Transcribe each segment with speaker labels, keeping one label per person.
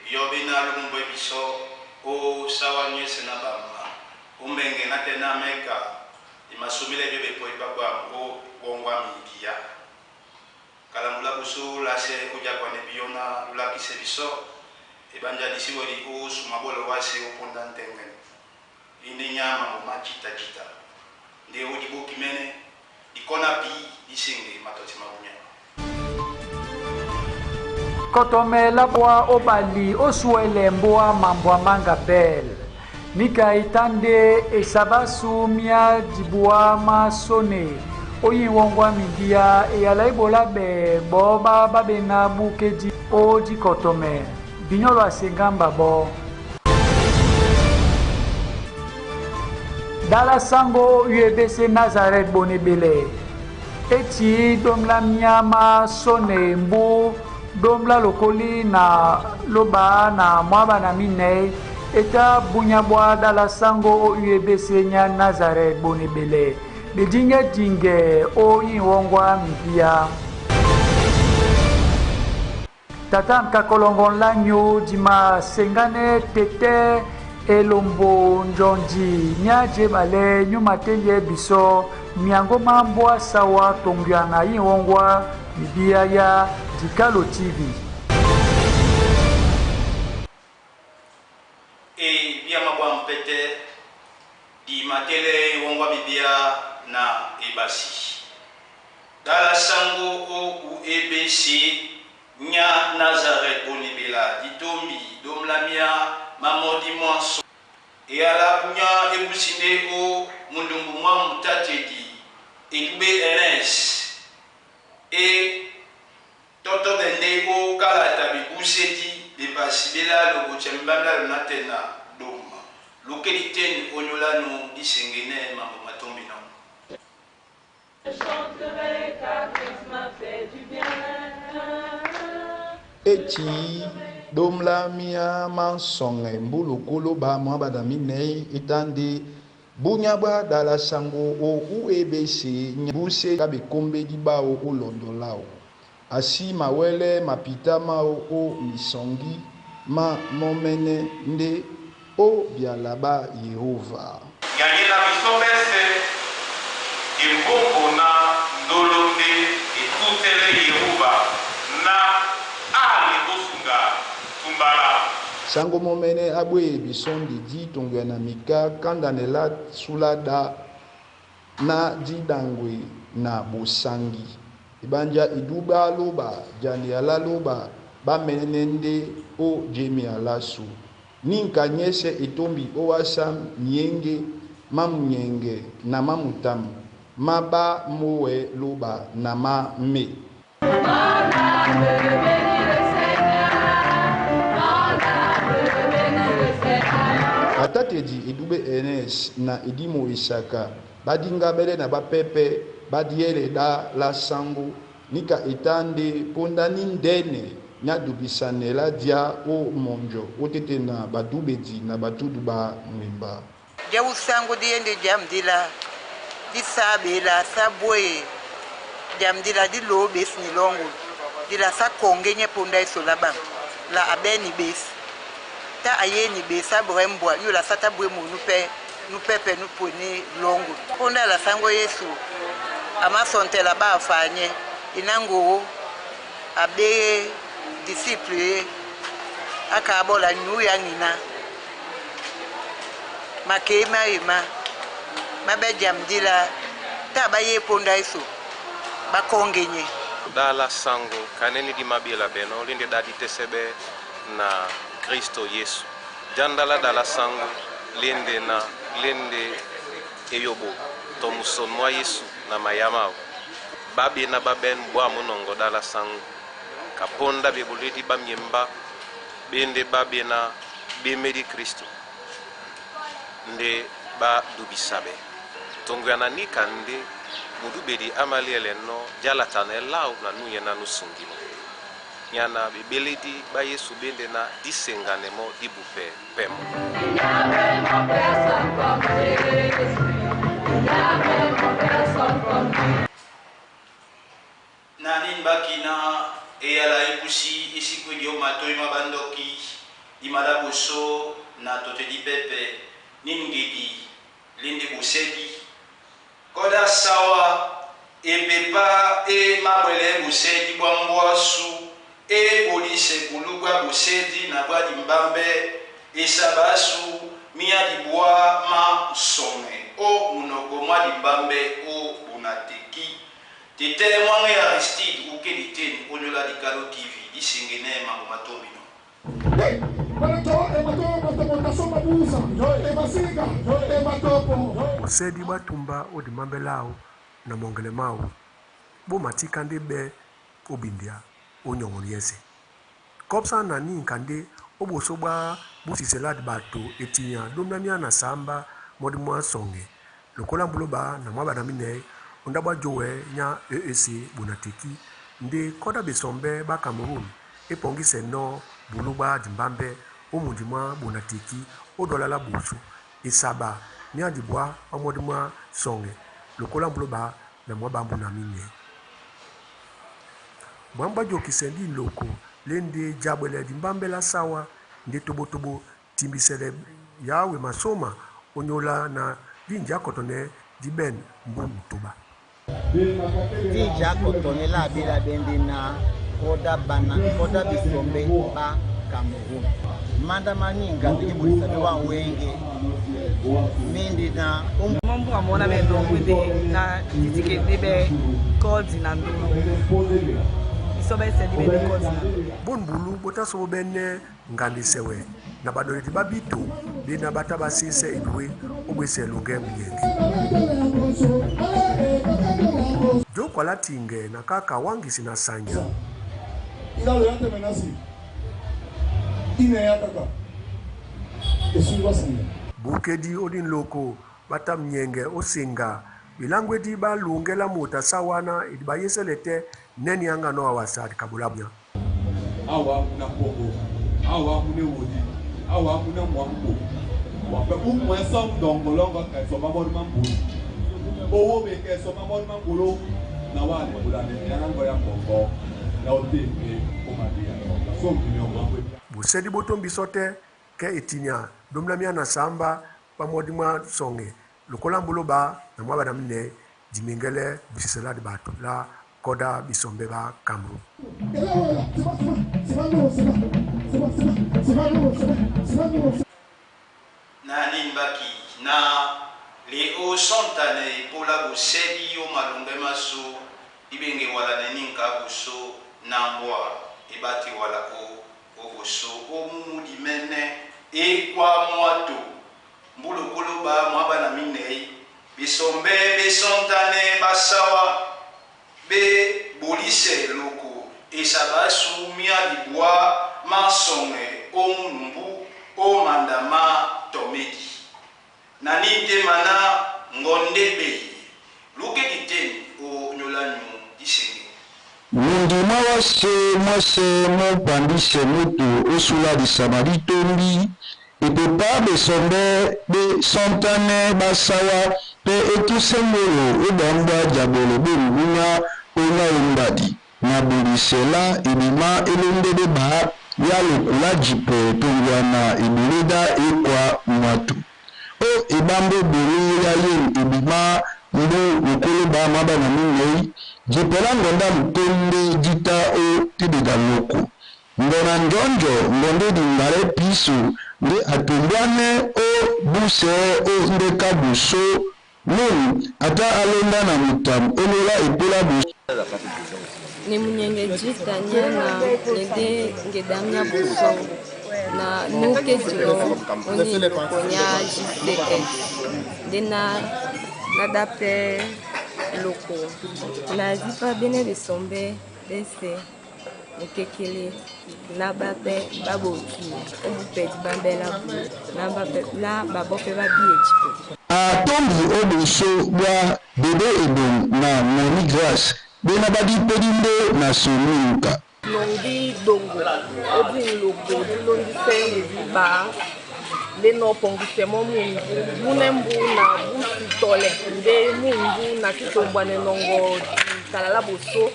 Speaker 1: Biyo bena lumumbwe biso o sawa nyese na bama umbenge na tena meka imasumile byo bepo ibabwa o wongwa migia kalambula busu lase ujakwane biyona lulakise biso ebanja lisiweli o sumabolo wase oponda ntenge inde nyama mo majita jita nde odiboki mene dikona pi disenge matoti mabunya.
Speaker 2: Kotomela bwa obali osuele mbwa mambwa manga bel. Nika itande esabasu mia dibua masone. Oyi wongwa midia eyala ibola be boba babena bukedi o dikotome. Binyolo asengamba bo. Dala sango UEBC Nazareth Bonebele. Eti domla miama sone mbu domla lokoli na loba na mwaba na minei eta bunyabwa dala sango o UEBC nya Nazareth Bonebele. Bedinge dinge o inwongwa mibia. Tata nkakolongon lanyo dima sengane tete elombo njonji nya jebale nyuma teye biso miango mambwa sawa tongyana inwongwa mibia ya Dikalo TV.
Speaker 1: E bia mabwa mpete di matele wongwa mibia na ebasi. Dala sango o UEBC nya Nazareth Bonebela ditombi domlamia mamodi mwanso. E ala punya ebusinde o mundumbu mwa mutatedi edube NS e toto bende o kalata bibusedi bebasi bela logo mbambla lonatena doma lokeli teni onyolano disengene mambo matombi na.
Speaker 3: Je chanterai car Christ m'a fait du bien.
Speaker 4: Eti domla mia mansonge mbulukulu ba mwaba na minei etandi bunyabwa dala sango o UEBC buse kabekombedi bao olondolao asi mawele mapita mao o misongi ma momene nde o bialaba Yehova.
Speaker 5: Yangela biso bese embongo na ndolo nde etutele Yehova na ale bosunga tumbala.
Speaker 4: Sango momene abwe bisondi di tongwe na mika kandanela sulada na didangwe na bosangi. Ebanja iduba loba jani ala loba bamenene nde o jemi alasu. Ninka nyese etombi owasa nyenge mamunyenge na mamutamu maba mowe loba na ma me. Atatedi edube NS na edimo isaka badinga bele na bapepe badiele da la sango nika etande ponda ni ndene nya dubisanela dia o monjo otete na badubedi na batudu ba mwimba.
Speaker 6: Dia usango diende jamdila disabela sabwe jamdila di bes ni longo dila sa konge nye ponda isola ba la abeni bes ta ayeni bes abrembwa yula sata bwe mu nupe nupepe nuponi longo ponda la sango Yesu amasontela ba afanye inango abe disciple akabola nyuya ngina makema ema mabejamdila ta baye ponda iso bakongenye
Speaker 5: Dala sango kaneni di mabila beno linde dadi tesebe na Kristo Yesu. Jandala dala sango linde na linde eyobo tomuson mwa Yesu na mayama babi na baben bwa munongo dala sango kaponda bebuledi bamyemba bende babi na bemedi Kristo nde ba dubisabe tongo ya nika nde mudubedi amaliele no jalata na elau na nuye na nusungimo nyana bebeledi ba Yesu bende na disengane mo dibupe pemo.
Speaker 1: Na nini bakina eyala epusi esikwedi yo matoi ma bandoki Dimala boso na totedi pepe ni ngedi lende bosedi koda sawa epepa e mabwele bosedi bwa mbwasu e bolise bulu bwa bosedi na bwa dimbambe esabasu mia dibwa ma nsonge o munoko mwa dimbambe o bunateki tete mwange Aristide ukeli teni onyola dikalo TV disengene mango matombino.
Speaker 7: Bosedi bwa tumba o dimambela na mongele mau bo matika nde be obindia o nyongo yese kopsa na ninka nde oboso bwa busisela bato etinya domna mia na samba modi mwa songe lokola mbuloba na mwa bana minei onda bwa jowe nya EEC bonateki nde koda besombe ba Cameroun epongise no bulu bwa dimbambe omundi mwa bonateki odola la busu esaba mia dibwa omodi mwa songe lokola mbuloba na mwa bambu na minei bwamba jokisendi loko lende jabwele dimbambe la sawa nde tobotobo timbisele yawe masoma onyola na dinja kotone diben mbu mutoba
Speaker 8: dinja kotone la bila bende na koda bana koda bisombe ba Cameroon manda maninga ndibulisa be wa wenge mindi na
Speaker 9: mambu amona be dongwede na ditikete be kodi na ndolo
Speaker 7: bon bulu botaso bene ngandi sewe na badoleti babito bena bata basise idwe obwese lunge mnyenge jokwala tinge na kaka wangisi na sanya bukedi odin loko bata mnyenge osinga bilangwedi balungela mota sawana idibayeselete neni anga no awasadi kabulabnya
Speaker 10: awa muna kongo awa muna wodi awa muna mwambo wape umwe som dongolongo ka so mabodi mambo owo be ke so mabodi mambo na wa le bulane yango ya bongo na otepe komadi ya so mbi omambo
Speaker 7: busedi botombi sote ke etinya domla mia na samba pamodi mwa songe lokola mbuloba na mwa bana mine dimengele busisela de bato la koda bisombe ba Cameroun.
Speaker 1: Na nimbaki na le o sontane pola bosedi yo malonge maso ibenge wala neninka buso na mbwa ebati wala o oboso omumudi mene ekwa mwato mbulokolo ba mwa bana minei bisombe besontane basawa be bolise loko esabasu mia libwa masonge omunumbu omandama tomedi nani te mana ngonde be luke diteni o nyolanyu disenge
Speaker 11: mundima wase mwase mopandise mutu osula lisama litombi epepa besombe besontane basawa pe etusengolo ebambwa jabolo belubuna ona ombadi na bolisela ebima elondele ba ya lokola jipe tongwana ebeleda ekwa mwatu o ebambo bolo ya ye ebima mbu lokolo ba maba na minei jipela ngonda lukonde dita o tibeda loko ngona njonjo ngonde dingale piso nde atombwane o buse o ndeka buso nini ata alonda na mutamu olola epola buso
Speaker 3: ni munyenge jita nyana nede ngedamia buso na nuke dilo oni lokonya JCS nde na nadape loko na zipa bene besombe bese mokekele na bape baboki obupedi bambela bu na bape na babope babie jipe
Speaker 11: atombi oboso bwa bebe ebon na moni grace bena badipedi nde na sonuka
Speaker 9: longi dongo odi loko di longi sengi di ba leno pongise mo mungu munembu na busi tole nde mungu na kitombwane nongo Kala la boso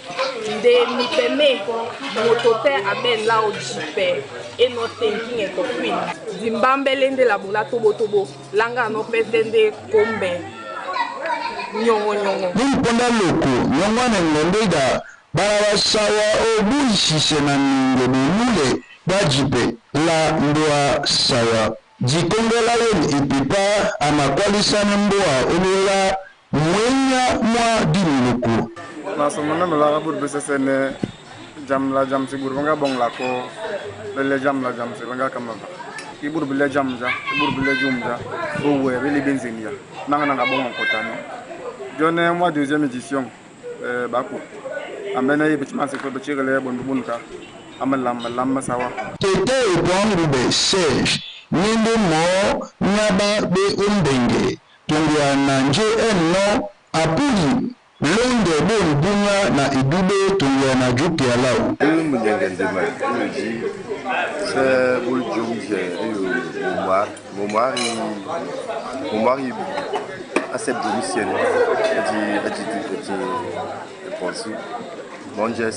Speaker 9: nde mipeme moto te aben la o jipe e no tenking e kokwin dimbambele nde la bola tobotobo langa no pete nde kombe nyongo nyongo.
Speaker 11: Mumponda loko nyongwane ngondeda bana basawa obuisise na ningo belule bajipe la mboa sawa dikongola yeni epipa amakwalisana mboa olola mwenya mwa diniloko.
Speaker 12: Na somona no la bur besesene jam la jam si bur nga bong la ko le jam la jam si nga kama ba i bur bile jam ja i bur bile jum ja bo we bele benzenia nanga nanga bong ko tano jone moi deuxième édition baku amene ye bitima se ko be chigele bon bun ka amalam lam sawa
Speaker 11: tete ebwangube Serge nyende mo nyaba be ombenge tongwa na nje eno apuli londe bo mbunya na idube tongwa na juke alau.
Speaker 13: C'est mon mari accepte de mission dit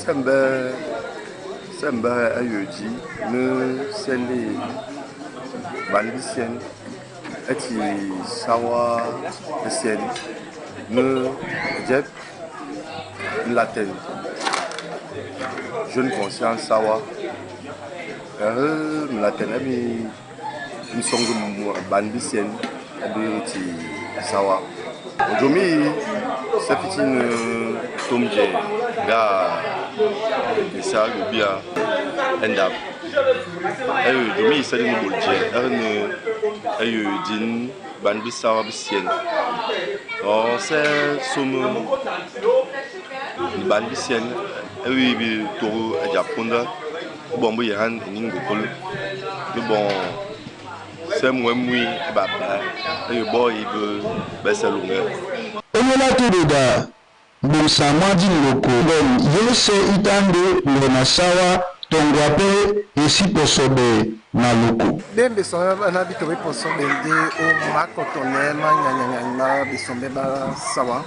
Speaker 13: sembe ayodi ne sele bandisien eti sawa sien ne jep latin jeune conscience sawa latin ami nsongo bandisien abi sawa ojomi safitine tomje ga esa lobia endap ayo jomi isali no bolje erne ayo din ban bisawa bisien o se somo ban bisien ayo bi toro ajaponda bon bo yehan eningo kol le bon c'est moi moi baba ayo boy be besalunga
Speaker 11: Omola tududa busa mwa loko ngom yese itande ngona sawa tongwa pe esiposobe na loko.
Speaker 8: Dembe so na bito be posobe nde o makotone ma nyanyanya ma bisombe ba sawa.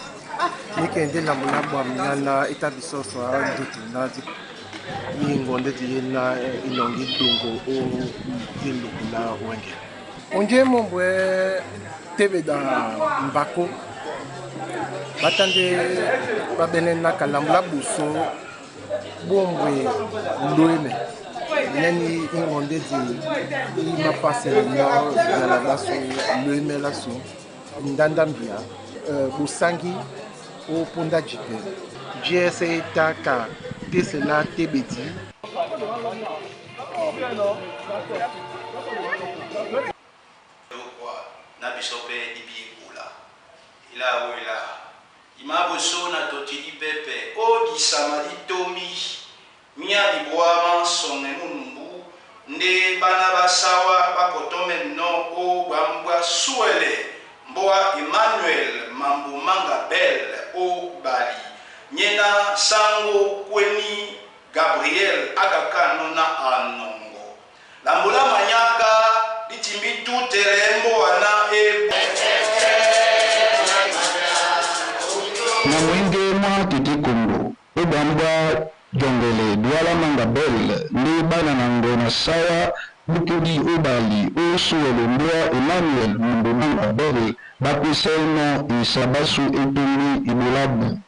Speaker 8: Nikende la mula bwa mnyana itabiso so ndutu na di mingonde di na ilongi dongo o di loko na wenge. Onje mombwe tebe da mbako. Batande babene na kalambula buso bombwe ndoeme nani ingonde di mapase na la laso loeme laso ndanda mbia busangi o ponda jipe GSA taka tesela tebedi
Speaker 1: na bisope ibi ula ila wela imaboso na totili pepe o disama ditomi mia libwama songe munumbu nde bana basawa bakotome no o bambwa suele mboa Emmanuel Mambo Manga Bel o Bali nyena sango kweni Gabriel akakano na anongo lambola manyaka litimbi tutelembo wana e
Speaker 11: na mwenge mwa tete Kongo obambwa jongele Douala Manga Bel nde bana na ngona sawa bukudi obali osuele mbwa Emmanuel Mambo Manga Bel bakuseno isabasu etumbi ibolabu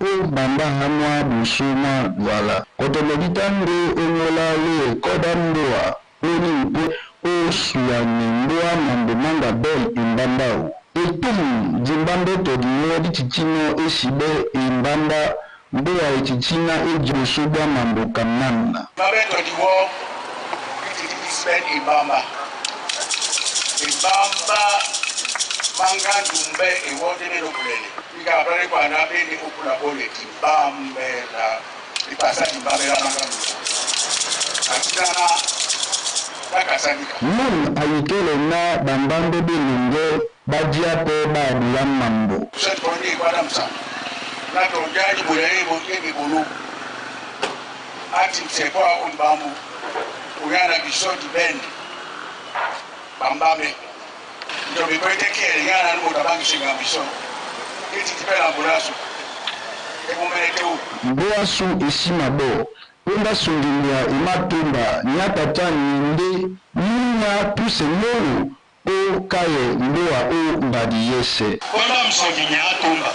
Speaker 11: o bamba hamwa busuma Douala kotomeditango onyola le koda mboa oni mpe osuane mbwa Mambo Manga Bel imbambao etum dimbambe todingo dititino esibe imbamba mboa etitina ejiosubwa mambo kamnamna.
Speaker 14: Mabento diwo ititi ibamba ibamba manga dumbe iwote belo kulele ika brale kwa na bele okula bole ibambe la ipasa ibambe la manga dumbe akitana bakasandika
Speaker 11: mun ayikele na bambambe belunge badia pe baabula mambo
Speaker 14: setkondi kwadamsa na tonjaji bulele ebe bolu ati msekwa onbambu uyana bisoti bendi bambame ndio bikwete kiele yana no tabangi singa biso iti tipela ambulaso Ebomene te wu.
Speaker 11: Mboa su esima bɔ, ponda songimbwa e matomba nya tatani nde munya tuse molo o kayɛ mboa o mbadi yɛsɛ.
Speaker 14: Ponda misɔdi nya tomba.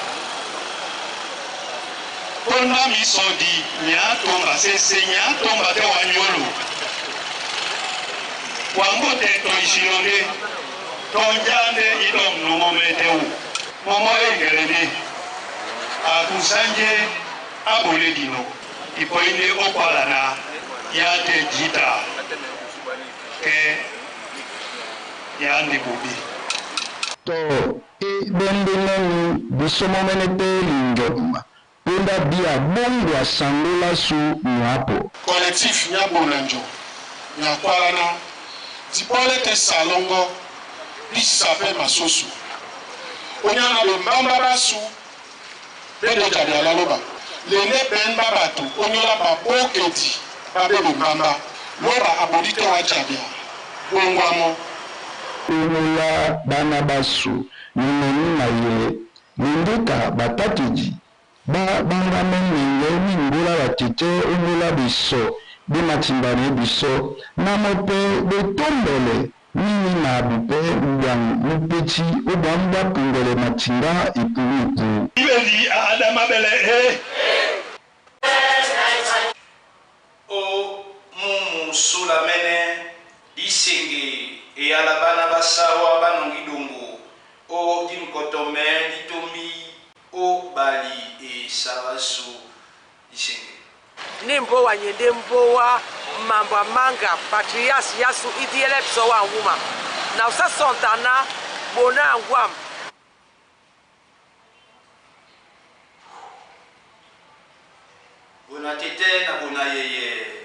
Speaker 14: Ponda misɔdi nya tomba sese nya tomba te wa nyolo. Wango te to isilonde. Tonjande idom nomome te wu. Momo engelede. Akusanje abole dino. Ipoinde okwala na ya te jita. Ke ya ndi bubi.
Speaker 11: To e bende nɛni bisɔmɔ mɛnɛ pɛ linjɔma ponda bia bongwa sangola su nuapo.
Speaker 15: Collectif Nyabonanjo, Nyakwalana, dipole te salongo, bisape masosu. Onyana be mbamba basu, bende jabiala loba. Lene ben babato, onyola babokedi, babe be mbamba. Loba abodi te wa jabia. Bongwamo.
Speaker 11: Onyola bana basu nyononi na ye lindika batatidi ba banga mengenge mingola batete onyola biso be matimbane biso na mope betombele nini na bupe mbwang mupeti obwamba pungole matinga epuipu.
Speaker 14: Ibeli Adama bele e.
Speaker 1: O mumu sula mene disenge eyala bana basawa banongi dongo o dinkotome ditombi o bali esaba su disenge.
Speaker 16: Ni mbowa nyende mbowa mambo manga patrias yasu idiele psowa wuma na usa sontana bona ngwam.
Speaker 1: Bona tete na bona yeye